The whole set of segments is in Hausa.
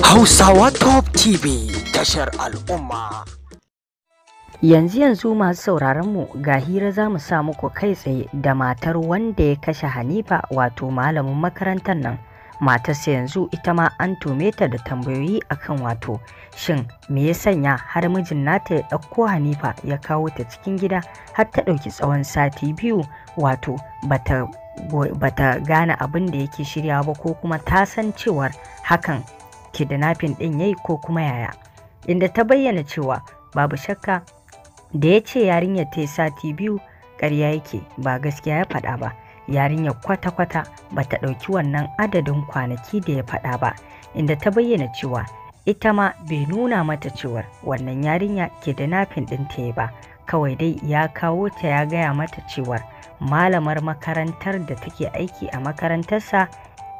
Hausawa Top TV, tashar al'umma. Yanzu masu sauraron mu, ga hira za mu sa muku kai tsaye da matar wanda ya kashe Hanifa, wato malamin makarantar nan. Matarsa yanzu ita ma an tume ta da tambayoyi akan wato shin me ya sanya har mijin nata ya ɗauko Hanifa ya kawo ta cikin gida har ta ɗauki tsawon sati 2, wato bata gane abin da yake shiryawa ba, ko kuma ta san cewar hakan kidnapping ɗin yayi ko kuma yaya. Inda ta bayyana cewa babu shakka da ya ce yarinyar ta yi sati 2 ƙarya yake, ba gaskiya ya faɗa ba. Yarinyar kwata-kwata ba ta ɗauki wannan adadin kwanaki da ya faɗa ba, inda ta bayyana cewa ita ma bai nuna mata cewar wannan yarinya kidnapping ɗin ta yi ba, kawai dai ya kawo ta ya gaya mata cewar malamar makarantar da take aiki a makarantarsa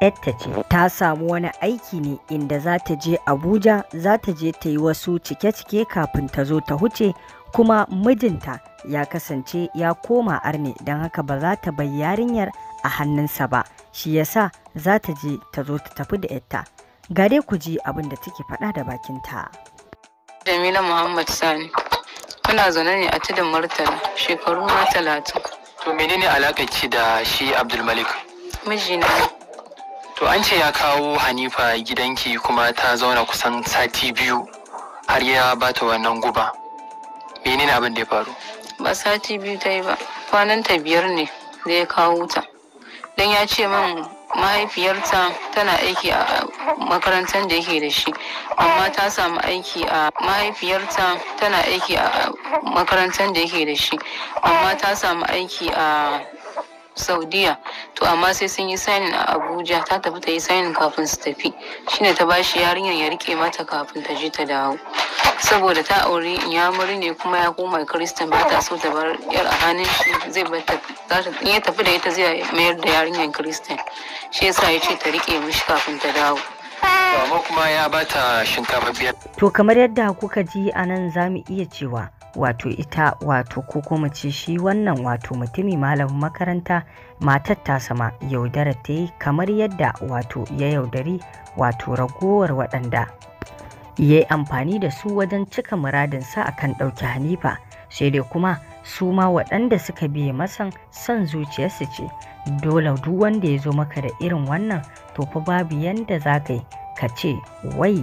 yarta ce. Ta samu wani aiki ne inda za ta je Abuja, za ta je ta yi wasu cike-cike kafin ta zo ta huce, kuma mijinta ya kasance ya koma arne, don haka ba za ta bar yarinyar a hannunsa ba, shi yasa za ta je ta zo ta tafi da yarta. Ga dai ku ji abin da take faɗa da bakinta. Jamila Muhammad Sani. Muna zaune ne a Tudun Murtala, shekaru na 30. To menene alaƙar ki da shi Abdulmalik? Mijina ne. To an ce ya kawo Hanifa gidanki kuma ta zauna kusan sati 2 har ya bata wannan guba. Menene abin da ya faru? Ba sati 2 ta yi ba, kwananta 5 ne da ya kawo ta. Don ya ce min mahaifiyarta tana aiki a makarantar da yake da shi, amma ta samu aiki a mahaifiyarta tana aiki a makarantar da yake da shi, amma ta samu aiki a Saudiya. To amma sai sun yi signing a Abuja, ta tafi ta yi signing kafin su tafi. Shine ta bashi yarinyar ya rike mata kafin ta je ta dawo. Saboda ta auri inyamuri ne kuma ya koma Kiristan, ba ta so ta bar yar a hannun shi, zai bar ta, in ya tafi da ita zai mayar da yarinyar Kiristan. Shi yasa ya ce ta rike mishi kafin ta dawo. Amma kuma ya bata shinkafa 5. To kamar yadda kuka ji a nan, za mu iya cewa wato ita wato ko kuma ce shi wannan wato mutumi malamin makaranta, matar ta sama yaudara ta yi kamar yadda wato ya yaudari wato ragowar waɗanda ya yi amfani da su wajen cika muradinsa akan ɗauki Hanifa. Sai dai kuma su ma waɗanda suka biye masan son zuciyarsu ce. Dole duk wanda ya zo maka da irin wannan, to fa babu yanda za ka yi ka ce wai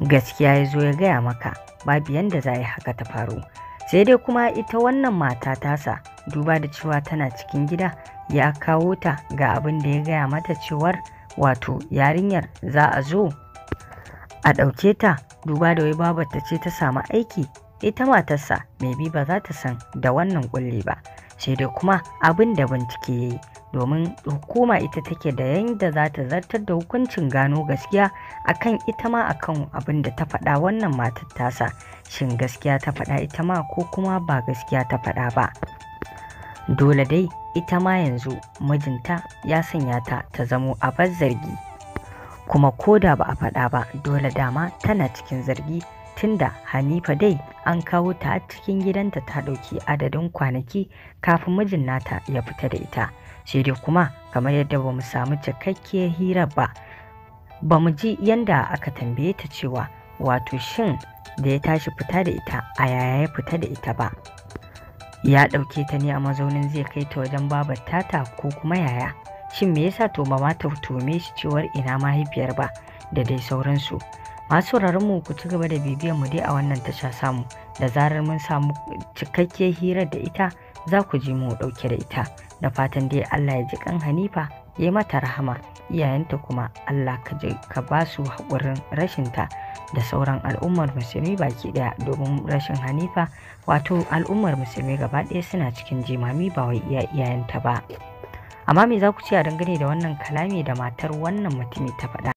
gaskiya ya zo ya gaya maka, babu yanda za a yi haka ta faru. Sai dai kuma ita wannan mata tasa, duba da cewa tana cikin gida ya kawo ta, ga abin da ya gaya mata cewar wato yarinyar za a zo a ɗauke ta, duba da wai babarta ce ta samu aiki, ita matarsa maybe ba za ta san da wannan ƙulli ba. Sai dai kuma abin da bincike ya yi, domin hukuma ita take da yanda za ta zartar da hukuncin gano gaskiya akan ita ma akan abin da ta faɗa wannan matar tasa, shin gaskiya ta faɗa ita ma ko kuma ba gaskiya ta faɗa ba. Dole dai ita ma yanzu mijinta ya sanya ta ta zamo abar zargi, kuma ko da ba a faɗa ba dole dama tana cikin zargi, tunda Hanifa dai an kawo ta a cikin gidanta ta ɗauki adadin kwanaki kafin mijin nata ya fita da ita. Sai dai kuma kamar yadda ba mu samu cikakkiyar hirar ba, ba mu ji yanda aka tambaye ta cewa wato shin da ya tashi fita da ita a yaya ya fita da ita ba, ya ɗauke ta ne a mazaunin zai kai ta wajen babar tata ko kuma yaya, shin me yasa to ba ma ta tuhume shi cewar ina mahaifiyar ba, da dai sauransu. Masu sauraron mu, ku ci gaba da bibiyan mu dai a wannan tasha samu, da zarar mun samu cikakkiyar hirar da ita za ku ji mu ɗauke da ita. Da fatan dai Allah ya ji kan Hanifa, ya mata rahama, iyayenta kuma Allah ka ba su haƙurin rashinta da sauran al'ummar musulmi baki ɗaya, domin rashin Hanifa wato al'ummar musulmi gaba ɗaya suna cikin jimami, ba wai iya iyayenta ba. Amma me za ku ce a dangane da wannan kalami da matar wannan mutumi ta faɗa?